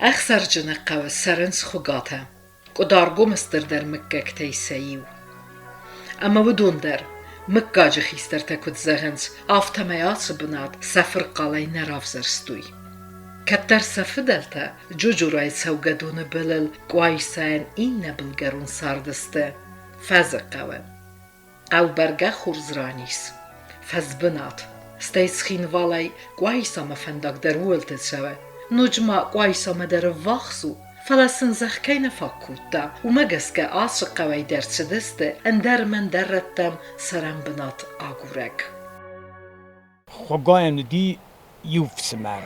Ӕхсӕрджыны хъӕуы цӕрынц Хуыгатӕ, Къуыдаргомы стырдӕр мыггӕгтӕй сӕ иу. Ӕмӕ уыдон дӕр, мыггаджы хистӕртӕ куыд зӕгъынц, афтӕмӕй ацы бынат сӕ фырхъалӕй нӕ равзӕрстой. Кӕддӕр сӕ фыдӕлтӕ Джуджурайы цӕугӕдоны былыл Къуайсайӕн иннӕ былгӕрон цардысты Фӕзыхъӕуы. Хъӕу бӕргӕ хорз ран ис, фӕзбынат, стӕй Цхинвалӕй Къуайсамӕ фӕндаг дӕр ууылты цӕуы. Ноджы ма Къуайсамӕ дӕр ӕввахс у, фӕлӕ сын зӕхх кӕй нӕ фаг кодта, уымӕ гӕсгӕ ацы хъӕуӕй дӕр цыдысты ӕндӕр ӕмӕ ӕндӕр рӕттӕм цӕрӕнбынат агурӕг. Хуыгайӕн уыди иу фсымӕр,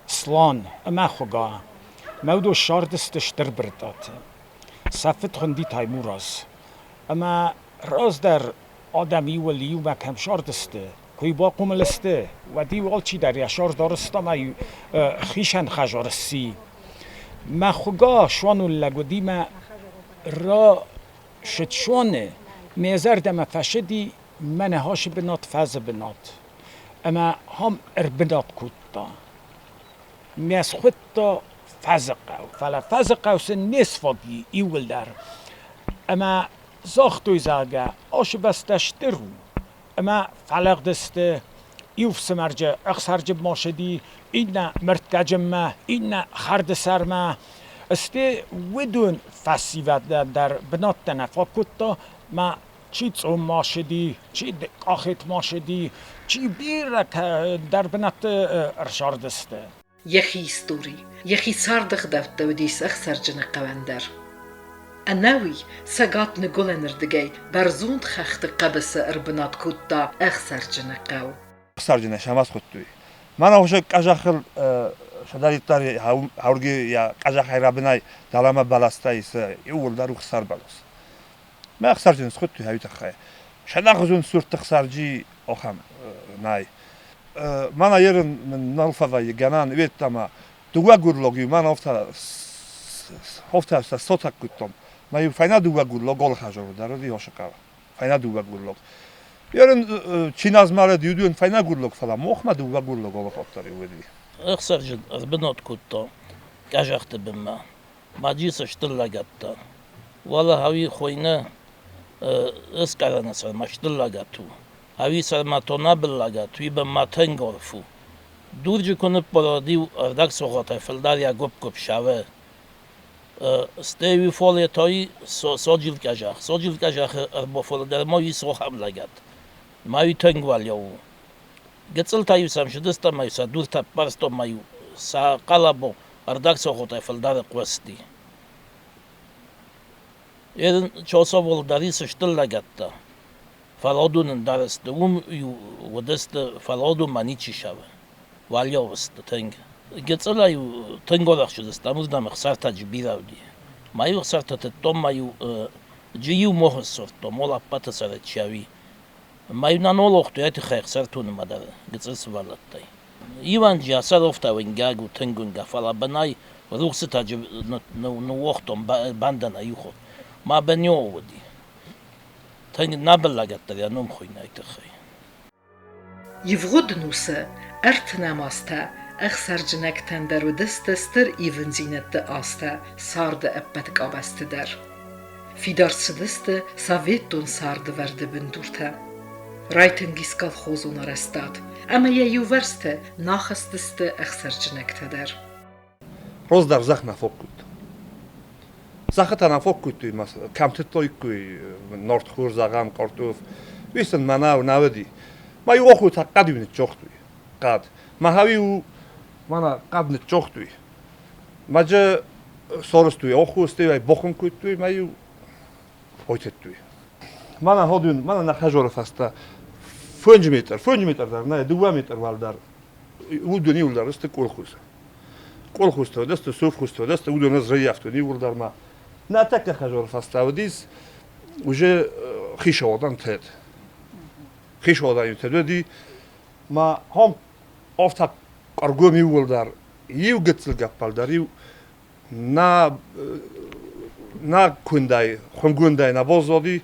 Слан ӕмӕ Хуыга. Мӕ уыдон ссардысты стыр Брытъаты. Сӕ фыд хуынди Таймураз. Ӕмӕ раздӕр адӕм иуыл иумӕ кӕм сардысты, куы-иу бахъомыл сты, уӕд-иу алчидӕр йӕ сӕр дарыста ӕмӕ-иу хицӕн хӕдзар сси. Мӕ Хуыга суанон лӕг уыди мӕ рашыд ме зӕрдӕмӕ фӕцыди мӕ ныхасы бынат фӕзы бынат. Ӕмӕ ам ӕрбынат кодта. Ме схуыдта Фӕзыхъӕу, фӕлӕ Фӕзыхъӕу сын не сфаг и иууылдӕр. Ӕмӕ загътой, зӕгъгӕ, ацы бӕстӕ стыр у, ӕмӕ фӕлыгъдысты иу фсымӕрджы ӕхсӕрджынмӕ ссыди, иннӕ мӕрдтӕджынмӕ, иннӕ хӕрды сӕрмӕ. Стӕй уыдон фӕсивӕдӕн дӕр бынӕттӕ нӕ фаг кодта, мӕ чи цъоммӕ ссыди, чи къахетмӕ ссыди, чи бирӕ дӕр бынӕтты ӕрцардысты. Йӕхи истори, йӕхи царды ӕгъдӕуттӕ уыдис Ӕхсӕрджыны хъӕуӕн дӕр. Ӕнӕуи цӕгат-ныгуылӕнырдыгӕй бӕрзонд хӕхты хъӕбысы ӕрбынат кодта Ӕхсӕрджыны хъӕу. Ӕхсӕрджынӕй сӕ схуыдтой. Мӕнӕ хуызӕг къӕзӕхыл сӕдӕриддӕр хауырги йӕ къӕзӕхӕй рӕбынӕй дӕлӕмӕ бӕлӕстӕй сӕ иууылдӕр у хсар бӕлас. Мӕ ӕхсӕрджын схуыдтой хауи тыххӕй. Сӕдӕгъуызон суртты хсӕрджи ахӕм нӕй. Мӕнӕ ерын мын нал фӕвӕййы гӕнӕн уеддӕмӕ дыууӕ гурлоги мӕн офтӕ сӕ сотӕг кодтон. Мӕ иу фӕйнӕ дыууӕ гурлог олхазор дӕр уыди Ошыкъала. Фӕйнӕ дыууӕ гурлог. Ерын чи нӕ змӕлыд, иу фӕйнӕ гурлог, фӕлӕ мохмӕ дыууӕ гурлог олхоттар уыди. Ӕхсӕрджын ӕрбынат кодта къӕзӕхты бынмӕ. Маджисы стыр лӕгӕттӕ. Уӕлӕ ӕви хойны ыскъӕрӕны сӕрмӕ стыр лӕгӕт у. Ӕви сӕрмӕ тонабыл лӕгӕт, уый бынмӕ тынг арф у. Дурджы куы ныппырыд, иу ӕрдӕг цогъатӕй фылдӕр йӕ гуыпп-гуыпп сӕвы. Стӕй уый фале соджил къӕзах. Соджил къӕзахы ӕрбафале дӕр ма уый сохӕм лӕгӕт. Ма уый тынг уӕлиау у. Гыццылтӕ-иу сӕм сыдысты ӕмӕ-иу сӕ дуртӕ ӕппӕрстой ӕмӕ-иу сӕ хъӕлӕбу ӕрдӕг цогъотӕй фылдӕр хъуысти. Ерын Чосовыл дӕр ис стыр лӕгӕттӕ, фӕлӕ уыдон ӕндӕр сты. Уым-иу уыдысты, фӕлӕ уыдонмӕ ничи сӕвы. Уӕлиау сты тынг. Гыццылӕй-иу тынг арӕхсыдыстӕм, уырдӕм ӕхсӕртӕджы бирӕ уыди. Ма-иу ӕхсӕртӕ тыдтон, ма-иу джы-иу мохы ссардтон, мол ӕппӕты цӕрӕг чи ӕви. Ма-иу нӕ нолохтой ай тыххӕй ӕхсӕртонынмӕ дӕр гыццыл сывӕллӕттӕй. Иванджи сӕр офтӕ уынгӕг у, тынг уынгӕг, фӕлӕ бынӕй рухсытӕджы ныууагътон бӕндӕнӕй иу хатт. Мӕ бынё уыди. Тынг нӕ быллӕгӕддӕр йӕ ном хуыйны тыххӕй. Ивгъуыд ӕнусы ӕртынӕм азтӕ ӕхсӕрджынӕгтӕн дӕр уыдысты стыр ивындзинӕдты азтӕ царды ӕппӕт къабӕзты дӕр. Фидар цыдысты советон цардывӕрды бындуртӕ. Райтынг ис колхозон арӕзтад, ӕмӕ йӕ иувӕрсты нӕ хызтысты ӕхсӕрджынӕгтӕ дӕр. Раздӕр зӕхх нӕ фӕкодта. Зӕххытӕ нӕ фӕкодтой, кӕм тыдтаиккой нартхор, зӕгъӕм, картоф. Уый сын мӕнӕу нӕ уыди. Ма иу охыл та хъӕд-иу ныццагътой. Хъӕд. Махау-иу мӕнӕ хъӕд ныццагътой. Маджы сарӕзтой охыл, стӕй бахуым кодтой, ма-иу айтыдтой. Мӕнӕ ходун, мӕнӕ нӕ хӕдзары фӕстӕ 5 метр, 5 метр дӕр нӕ, 2 метр уӕлдӕр. Уыдон иуылдӕр сты колхоз. Колхозтӕ уыдысты, совхозтӕ уыдысты, уыдон ӕз раййӕфтон иууылдӕр ма. Нӕ тӕккӕ хӕдзары фӕстӕ уыдис уже хицауадӕн тед. Хицауадӕн тед уыди, ма хом афтӕ ӕргом иууылдӕр, иу гыццыл гӕппӕл дӕр иу нӕ нӕ куындӕй, хуымгондӕй нӕ баззади,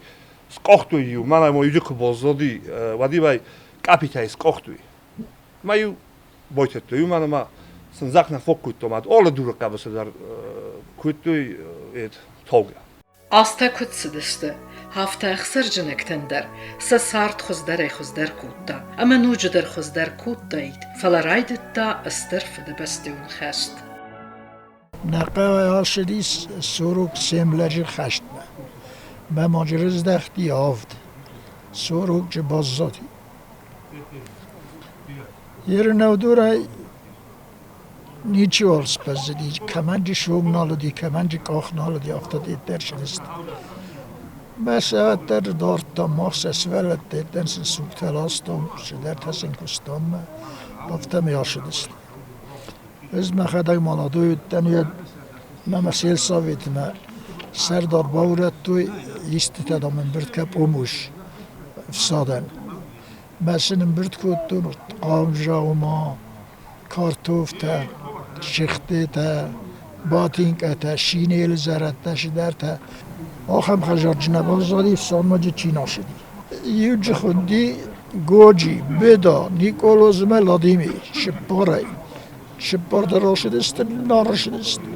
скъахтой-иу, мӕнӕ ма иу куы баззади, уӕд-иу ӕй къӕпитӕй скъахтой. Ма-иу байтыдтой, уымӕн ӕмӕ сын зӕхх нӕ фог кодтой, ӕмӕ алы дуры хъӕбысы дӕр кодтой таугӕ. Азтӕ куыд цыдысты, афтӕ ӕхсӕрджынӕгтӕн дӕр сӕ цард хуыздӕрӕй-хуыздӕр кодта ӕмӕ ноджыдӕр хуыздӕр кодтаид, фӕлӕ райдыдта Стыр Фыдыбӕстӕйон хӕст. Нӕ хъӕуӕй ацыдис 47 лӕджы хӕстмӕ. Мӕ ма рыздӕхти авд. Сорокчы баззади. Ерынӕвдурӕй ничиуал сбӕззыди, кӕмӕнджы сом нал уыди, кӕмӕнджы къах нал уыди, афтӕ дӕр сырӕзт. Мӕ сӕ дӕр дардтам, мах сӕ сывӕллӕттӕ дӕр сын сугтӕ ластам, цыдӕртӕ сын куыстам, афтӕмӕй ацыдысты. Ӕз мӕхӕдӕг молодой уыдтӕн, уӕд мӕ сельсоветмӕ сӕрдар баурӕдтой, истытӕ, дам, ӕмбырд кӕ помощь ӕфсадӕн. Мӕ сын ӕмбырд кодтон хъамзаума, картофтӕ, цыхтытӕ, батинкъӕтӕ, шинелы зӕрӕдтӕ, цыдӕртӕ. Ахӕм хӕдзарджын нӕ баззади, ӕфсӕнмаджы чи нӕ цыди. Иуджы хуынди Годжи, Беда, Никъолоз ӕмӕ Ладими цыппарӕй. Цыппар дӕр рацыдысты, нӕ рацыдысты.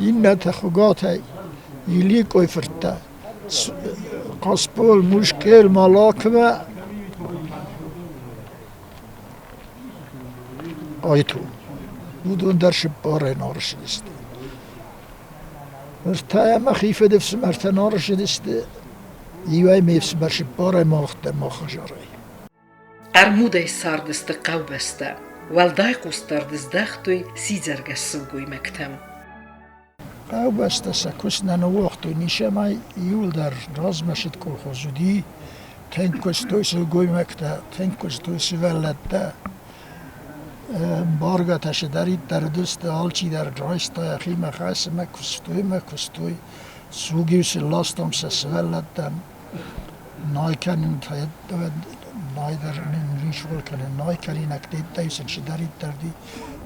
Иннӕтӕ Хуыгатӕй, Иликъойы фырттӕ, Хъасбол, Мушкел, Малакмӕ Айту. Уыдон дӕр цыппарӕй нӕ рацыдысты. Ӕртӕ мӕхи фыдыфсымӕртӕ нӕ рацыдысты, иуӕй ме фсымӕр цыппарӕй мах дӕр мах хӕдзарӕй. Ӕрмудӕй цардысты хъӕубӕстӕ, уӕлдай хъусдард здӕхтой сидзӕргӕс сылгоймӕгтӕм. Хъӕубӕстӕ сӕ куыст нӕ ныууагътой ницӕмӕй, иуылдӕр размӕцыд колхоз уыди, тынг куыстой сылгоймӕгтӕ, тынг куыстой сывӕллӕттӕ. Ӕмбаргӕтӕ цыдӕриддӕр уыдысты, алчидӕр райста йӕхимӕ хӕс ӕмӕ куыстой ӕмӕ куыстой. Суг-иу сын ластам сӕ сывӕллӕттӕн. Най кӕнын най дӕр ничуал кӕнын, най кӕнинӕгтӕ сын цыдӕриддӕр уыди.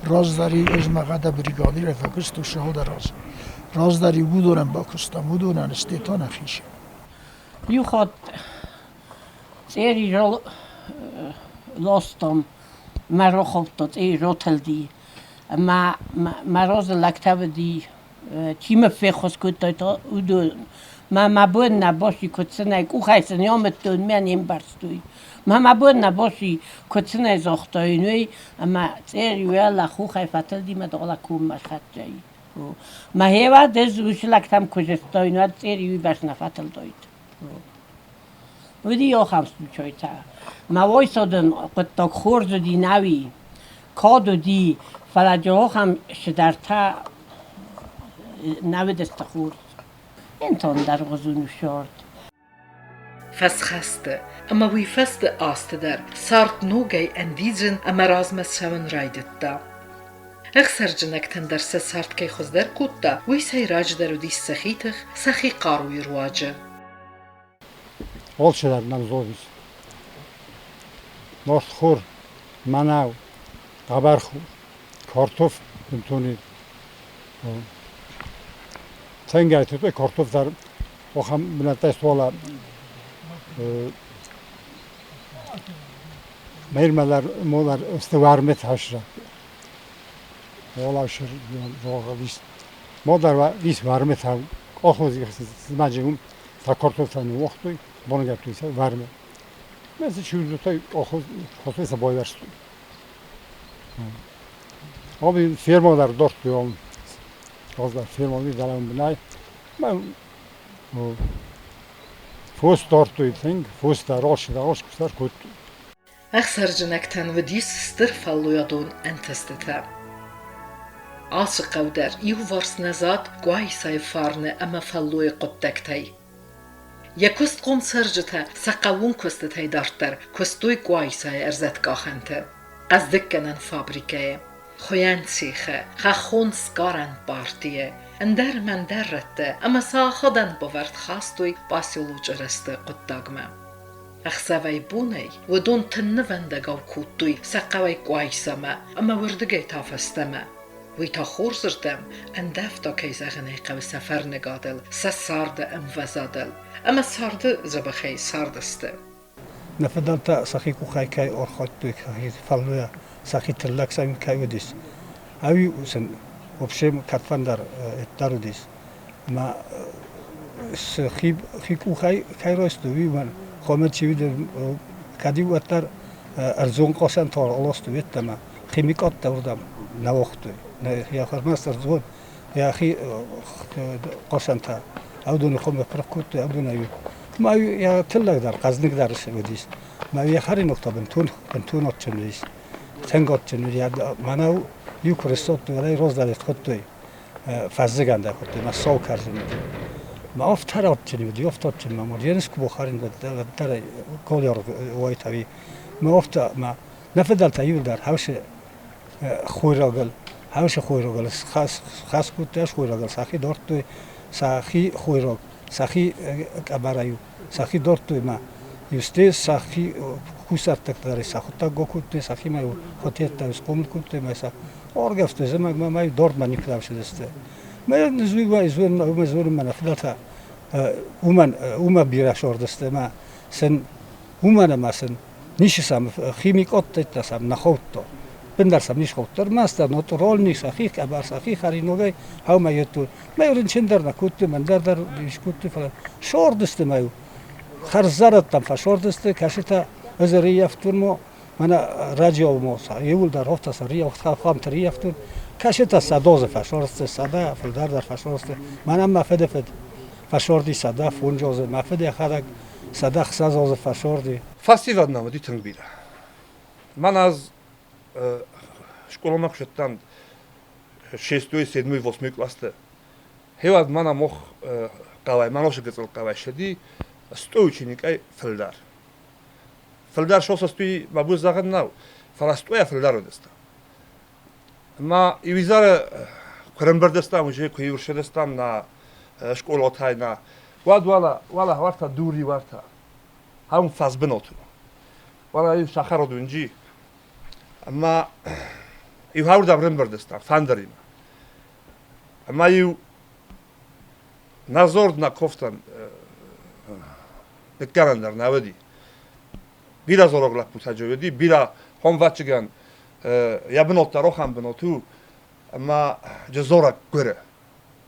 Раздӕр-иу ӕз мӕхӕдӕг бригадирӕй фӕкуыстон цалдӕр азы. Раздӕр-иу уыдонӕн бакуыстам, уыдонӕн стӕй та нӕхицӕн. Иу хатт цъери ластам, мӕ рахаудта цъери ратылди ӕмӕ мӕ разы лӕгтӕ уыди, чи мын феххуыс кодтой, уыдон. Мӕ мӕ бон нӕ баци, куыд сын ӕй къухӕй сын амыдтон, мӕ не мбӕрстой. Мӕ мӕ бон нӕ баци, куыд сын ӕй загътаин, уый, ӕмӕ цъери уӕлӕ хохӕй фӕтылди мӕ дӕлӕ коммӕ схӕццӕ и. Мӕ гъеуӕд ӕз уыцы лӕгтӕм куы зыдтаин, уӕд цъери уыйбӕрц нӕ фӕтылдаид. Уыди ахӕм случайтӕ. Мӕ уайсадӕн хъуыддаг хорз уыди нӕуи, кад уыди, фӕлӕ дзы ахӕм цыдӕртӕ нӕ уыдысты хорз. Ӕнцондӕргъуызон у сӕрд. Фӕсхӕсты ӕмӕ уый фӕсте азты дӕр цард ногӕй ӕндидзын ӕмӕ размӕ цӕуын райдыдта. Ӕхсӕрджынӕгтӕн дӕр сӕ цард кӕй хуыздӕр кодта, уый сӕйраджыдӕр уыдис сӕхи тых, сӕхи хъаруйы руаджы. Алчидӕр нӕм зонынц. Нартхор, мӕнӕу, хъӕбӕрхор, картоф бынтон тынгӕй тыдтой картоф дӕр ахӕм бынӕттӕй суала Мӕйрмӕлар молар сты уармет хӕсра. Мола шыр рогъ Модар вис вармет ха колхоз змаджи та картоф та ныууагътой, боныгӕттой сӕ вармет. Мӕ чуздутой колхоз колхоз сӕ байвӕрстой. Abi firmalar dortluyor. Gazlar firmalı dalan binay. Ben фос дортой тынг, фос дӕр алчи дӕр алчи куыст дӕр кодтой. Ӕхсӕрджынӕгтӕн уыдис стыр фӕллойадон ӕнтыстытӕ. Ацы хъӕу дӕр иуварс нӕ зад Къуайсайы фарны ӕмӕ фӕллойы хъуыддӕгтӕй. Йӕ куыстхъом цӕрджытӕ сӕ хъӕууон куыстытӕй дарддӕр куыстой Къуайсайы ӕрзӕткъахӕнты, хъӕздыггӕнӕн фабрикӕйы, хуыйӕн цехы, хӕххон сгарӕн партийы, ӕндӕр ӕмӕ ӕндӕр рӕтты ӕмӕ сӕ аходӕн бавӕрд хастой поселочы рӕзты хъуыддагмӕ. Ӕхсӕвӕй-бонӕй уыдон тыннывӕндӕгау кодтой сӕ хъӕуӕй Къуайсамӕ ӕмӕ уырдыгӕй та фӕстӕмӕ. Уый та хорзырдӕм ӕндӕвта, кӕй зӕгъын ӕй хъӕуы, сӕ фӕрныгадыл, сӕ царды ӕмвӕзадыл ӕмӕ царды дзӕбӕхӕй цардысты. Нӕ фыдӕлтӕ сӕхи къухӕй кӕй ӕрхаудтой, сӕхи фӕллойӕ, сӕхи тыллӕг сӕм кӕй уыдис, ӕви сын вообще кӕдфӕндӕр дӕр уыдис. Ӕмӕ цы хи къухӕй кӕй райстой, уый мӕн хъуамӕ чи уыд, кӕд-иу уӕддӕр ӕрдзон къосӕнтӕ аластой йеддӕмӕ, химикаттӕ уырдӕм нӕ уагътой. Ӕрмӕст ӕрдзон йӕхи къосӕнтӕ уыдоны хъуамӕ пырх кодтой, уыдонӕй ма йӕ тыллӕгдӕр, хъӕздыгдӕр уыдис. Ма йӕ хӕринӕгтӕ бынтон бынтон адджын уыдис. Тынг адджын уыди. Мӕнӕу иу куы рыссадтой, уӕд ӕй раздӕр хуыдтой фӕззыгӕндӕ хуыдтой, мӕ сау кӕрдзын уыди. Ма афтӕ адджын уыди, афтӕ адджын ма ерыс куы бахӕрин, уӕддӕр колер уайтави. Ма афтӕ ма нӕ фыдӕлтӕ иуылдӕр хӕусы хойрагыл, хӕусы хойрагыл хӕс кодтой, хойрагыл сӕхи дардтой, сӕхи хойраг, сӕхи къӕбӕрӕй сӕхи дардтой ма Юсте сӕхи кусӕрттӕгтӕ сӕхуыдтӕг кодтой, сӕхимӕ хотеттӕ схъомыл кодтой ма сӕ аргӕвстой, зымӕгмӕ ма дардмӕ никуыдӕм цыдысты. Мӕ дзурын мӕ фыдӕлтӕ уымӕн уымӕ бирӕ сордысты ӕмӕ сын уымӕн ӕмӕ сын ницы сӕм химикъоттӕ сӕм нӕ хаудта. Бындӕр сӕм ницы хаудта. Ӕрмӕстдӕр натуральный сӕхи къӕбӕр, сӕхи хӕринагӕй хъӕумӕ йедтой. Мӕ рынчын дӕр нӕ кодтой, мӕн дӕр дӕр скодтой, фӕлӕ сордысты мӕ хӕрззӕрӕдтӕм фӕсордысты, кӕсытӕ ӕз ӕрыййӕфтон мо, мӕнӕ радиомо иууылдӕр афтӕ сӕ рийӕфтам рийӕфтон, кӕсытӕ сӕдозы фӕсордысты, 100 фылдӕр дӕр фӕсордысты. Мӕнӕ мӕ фыды фыд фӕсорди 105 азы, мӕ фыд йӕхӕдӕг 106 азы фӕсорди. Фӕсивӕд нӕм уыди тынг бирӕ. Мӕн ӕз скъоламӕ куы цыдтӕн шестой, седьмой, восьмой къласты, хеуӕд мӕнӕ мох хъӕуӕй, мӕ носы гыццыл хъӕуӕй ссыди 100 ученикӕй фылдӕр. Фылдӕр сосӕстой мӕ бон зӕгъын нӕу, фӕлӕ стъойӕ фылдӕр уыдысты. Ма иу изӕры куы ӕрӕмбырд уже куы иурсыдыстӕм нӕ скъолатӕй нӕ, уӕд уӕлӕ, уӕлӕ уӕртӕ дури уӕртӕ, ам фӕзбынат у. Уӕлӕ иу сахарод уынджи. Ӕмӕ иу хауырдӕм ӕрӕмбырд стӕм фӕндыримӕ. Ӕмӕ иу нӕ дзорд нӕ кофтӕн ныккӕнӕн дӕр нӕ уыди. Бирӕ дзорог лӕппутӕ уыди, бирӕ хомвӕччыгӕн йӕ бынат дӕр ахӕм бынат у, ӕмӕ джызораг гуыры,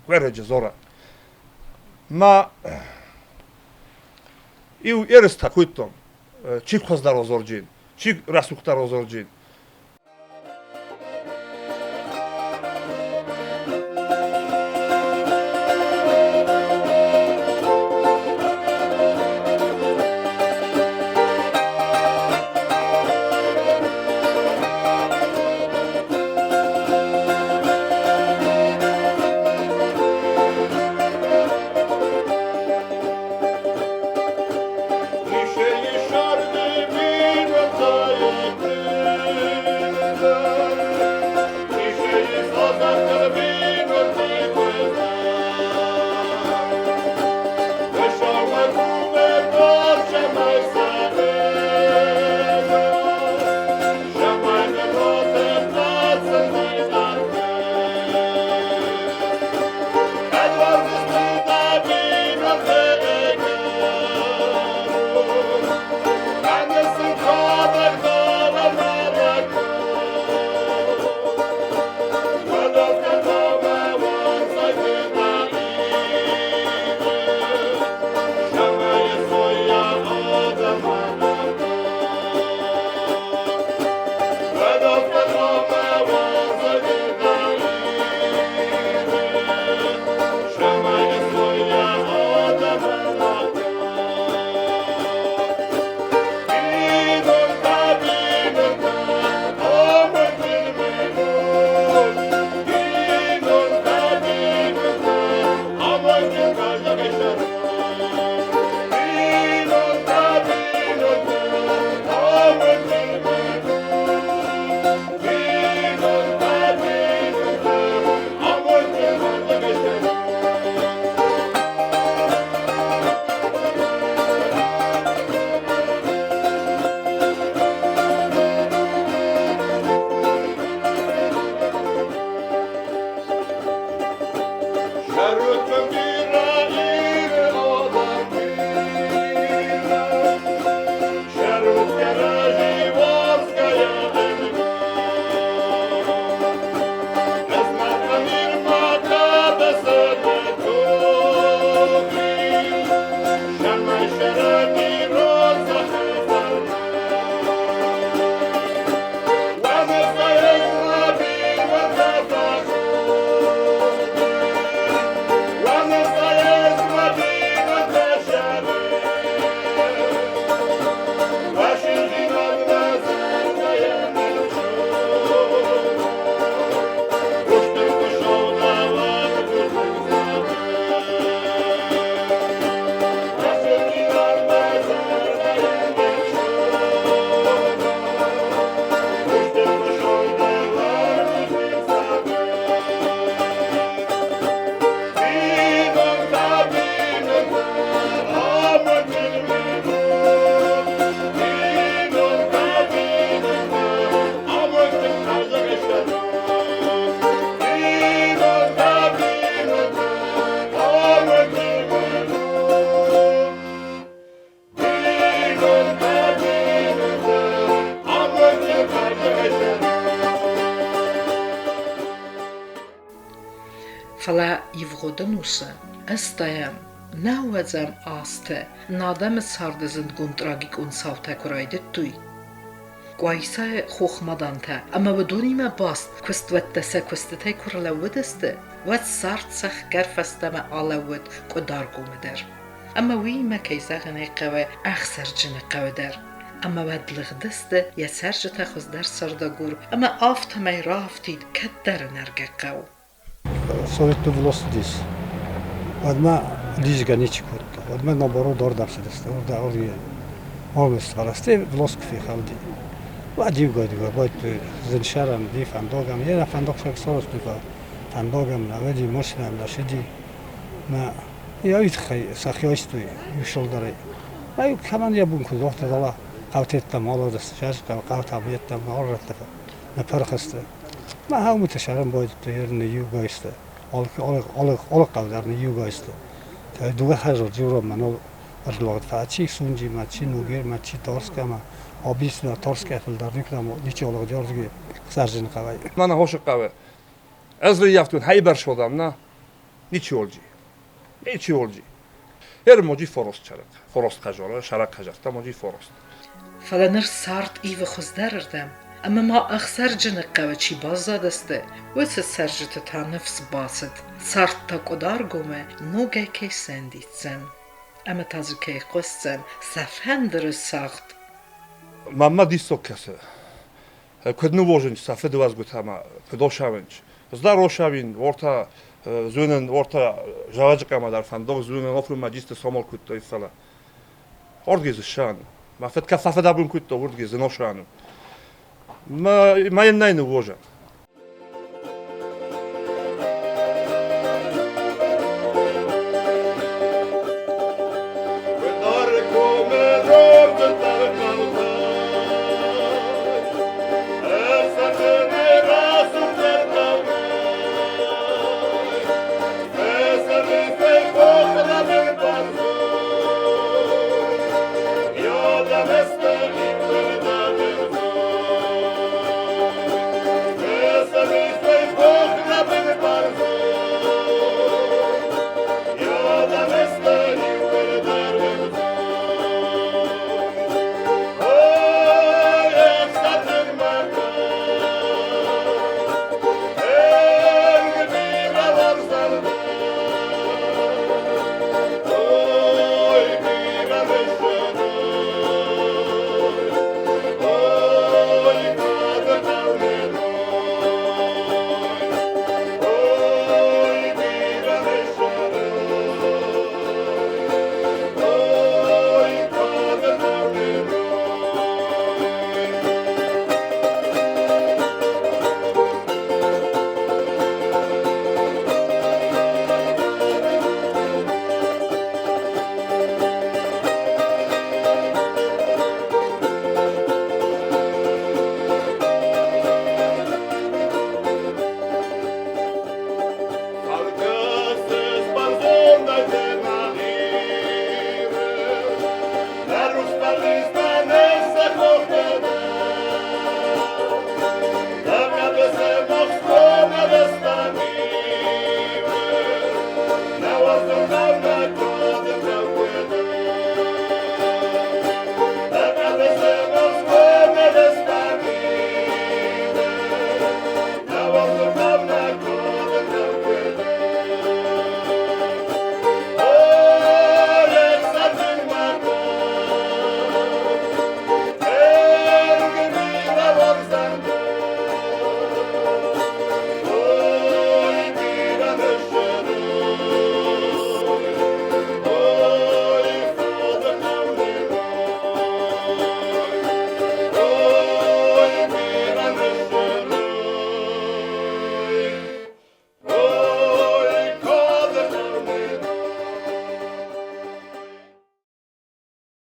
гуыры джызораг. Ма иу ерыстӕ кодтон, чи хуыздӕр озорджин, чи рӕсугъддӕр озорджин. Фӕлӕ ивгъуыд ӕнусы, ӕстайӕм, нӕуӕдзӕм азты нӕ адӕмы царды зындгонд трагикон цаутӕ куы райдыдтой, Къуайсайы хохмадантӕ ӕмӕ уыдонимӕ баст куыстуӕттӕ сӕ куыстытӕй куы рлӕууыдысты, уӕд цард цӕхгӕр фӕстӕмӕ алӕууыд Къуыдаргомы дӕр. Ӕмӕ уыимӕ, кӕй зӕгъын ӕй хъӕуы, Ӕхсӕрджыны хъӕуы дӕр. Ӕмӕ уӕд лыгъдысты йӕ цӕрджытӕ хуыздӕр цардагур ӕмӕ афтӕмӕй раафтид кӕддӕры нӕргӕ хъӕу. Советты власть Уӕдмӕ лизгӕ ничи кодта. Уӕдмӕ наоборот ардӕм цыдысты. Область фӕластой, власть куы фехӕлди. Уӕд иугай-дыгай байдыдтой зынсӕрӕн ди фӕндагӕн. Йе фӕндаг сарӕзтой фӕндагӕн, нӕ уыди, машинӕ нӕ цыди. Мӕ йӕ уый тыххӕй сӕхи айстой иу сылдӕрӕй. Ай кӕмӕн йӕ бон куыд уагъта, дӕлӕ хъӕутеттӕм алыгъдысты, хъӕутӕм йедтӕм ӕррӕтты ныппырх сты. Мӕ хӕумыты сӕрӕн байдыдтой ерыны иугай сты. Алы хъӕу дӕр иугай сты. Дыууӕ хӕдзар дзурӕм нал ӕрлӕгъд фӕ чи Сунджимӕ, чи Ногирмӕ, чи Тарскӕмӕ. Объяснила Тарскӕ фылдӕр никуыдӕм ничи алыгъд ардыгӕй Сӕрджыны хъӕуӕй. Мӕнӕ хосы хъӕуы. Ӕз рыййӕфтон хӕйбӕрсодам, на? Ничи олджи. Ничи олджи. Ер моджи форост чарак. Форост хӕжора, шарак хӕжарта моджи форост. Фӕлӕ ныр цард ивы хуыздӕрырдӕм, ӕмӕ ма Ӕхсӕрджыны хъӕуы чи баззадысты, уыцы цӕрджыты та ныфс бацыд, цард та Къуыдаргомы ногӕй кӕй сӕндидздзӕн ӕмӕ та дзы кӕй хъуысдзӕн сӕ фӕндыры цагъд. Мамма диссаг кӕсы. Куыд ныууозынц сӕ фыдуӕзгуытӕ ӕмӕ фыдосавынц. Здар осавин, ортӕ зонын, ортӕ зӕвӕджы къамӕ дӕр фӕндог зонын, офрумӕ дисты сомол куыдтой, фӕлӕ Ордги зыссану. Ма фыд кӕ фӕфыдӕбон кодта, уырдги зыносану. Ма ма йын нӕй ныууозӕн.